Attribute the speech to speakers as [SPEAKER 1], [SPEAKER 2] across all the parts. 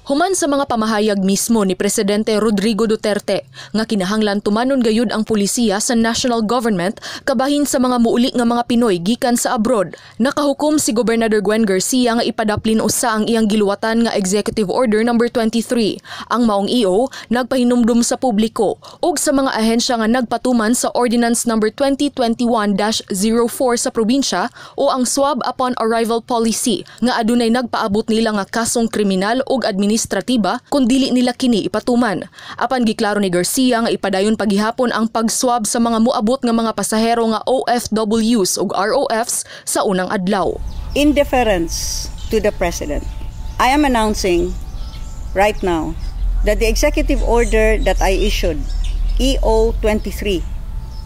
[SPEAKER 1] Human sa mga pamahayag mismo ni Presidente Rodrigo Duterte nga kinahanglan tumanon gayud ang pulisiya sa national government kabahin sa mga muuli nga mga Pinoy gikan sa abroad, nakahukom si Gobernador Gwen Garcia nga ipadaplin usa ang iyang giluwatan nga Executive Order number 23. Ang maong EO nagpahinumdum sa publiko ug sa mga ahensya nga nagpatuman sa Ordinance number 2021-04 sa probinsya o ang Swab Upon Arrival Policy nga adunay nagpaabot nila nga kasong kriminal ug administratiba kung dili nila kini ipatuman. Apan giklaro ni Garcia nga ipadayon pagihapon ang pag-swab sa mga muabot nga mga pasahero nga OFWs ug ROFs sa unang adlaw.
[SPEAKER 2] In deference to the President, I am announcing right now that the executive order that I issued, EO 23,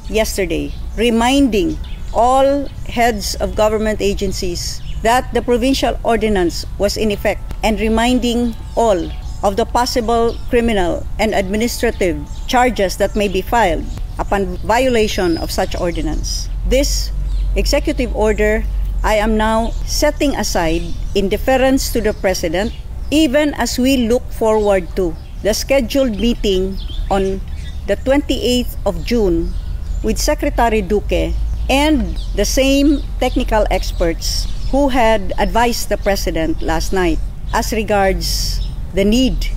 [SPEAKER 2] yesterday, reminding all heads of government agencies that the provincial ordinance was in effect and reminding all of the possible criminal and administrative charges that may be filed upon violation of such ordinance. This executive order I am now setting aside in deference to the President, even as we look forward to the scheduled meeting on the 28th of June with Secretary Duque and the same technical experts who had advised the President last night as regards the need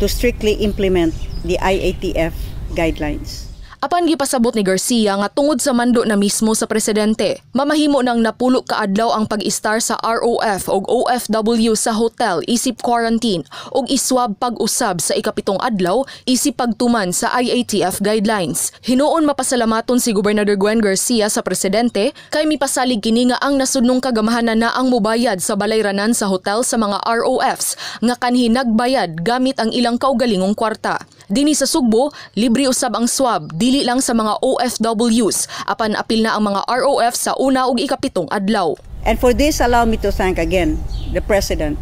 [SPEAKER 2] to strictly implement the IATF guidelines.
[SPEAKER 1] Apan gipasabot ni Garcia nga tungod sa mando na mismo sa presidente, mamahimo ng 10 ka adlaw ang pag-istar sa ROF ug OFW sa hotel isip quarantine ug iswab pag-usab sa 7 adlaw isip pagtuman sa IATF guidelines. Hinuon mapasalamaton si Gobernador Gwen Garcia sa presidente kay mipasalig kini nga ang nasudnong kagamahanan na ang mubayad sa balayranan sa hotel sa mga ROFs nga kanhi nagbayad gamit ang ilang kaugalingong kwarta. Dinhi sa Sugbo, libre usab ang swab dili lang sa mga OFWs apan apil na ang mga ROF sa una ug 7 adlaw.
[SPEAKER 2] And for this, allow me to thank again the President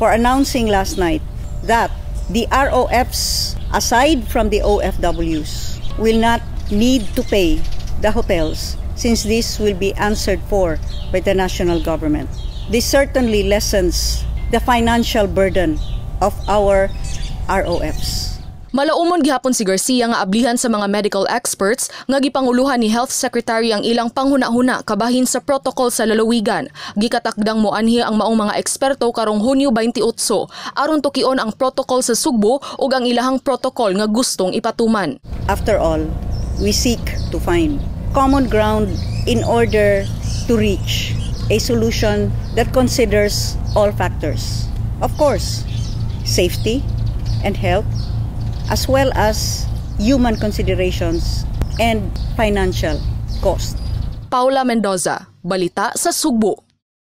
[SPEAKER 2] for announcing last night that the ROFs, aside from the OFWs, will not need to pay the hotels since this will be answered for by the national government. This certainly lessens the financial burden of our ROFs.
[SPEAKER 1] Malaumon gihapon si Garcia nga ablihan sa mga medical experts nga gipanguluhan ni Health Secretary ang ilang panghuna-huna kabahin sa protocol sa lalawigan. Gikatakdang moanhi ang maong mga eksperto karong Hunyo 28 aron tukion ang protocol sa Sugbo ug ang ilahang protocol nga gustong ipatuman.
[SPEAKER 2] After all, we seek to find common ground in order to reach a solution that considers all factors. Of course, safety and health, as well as human considerations and financial cost.
[SPEAKER 1] Paula Mendoza, Balita sa Sugbo.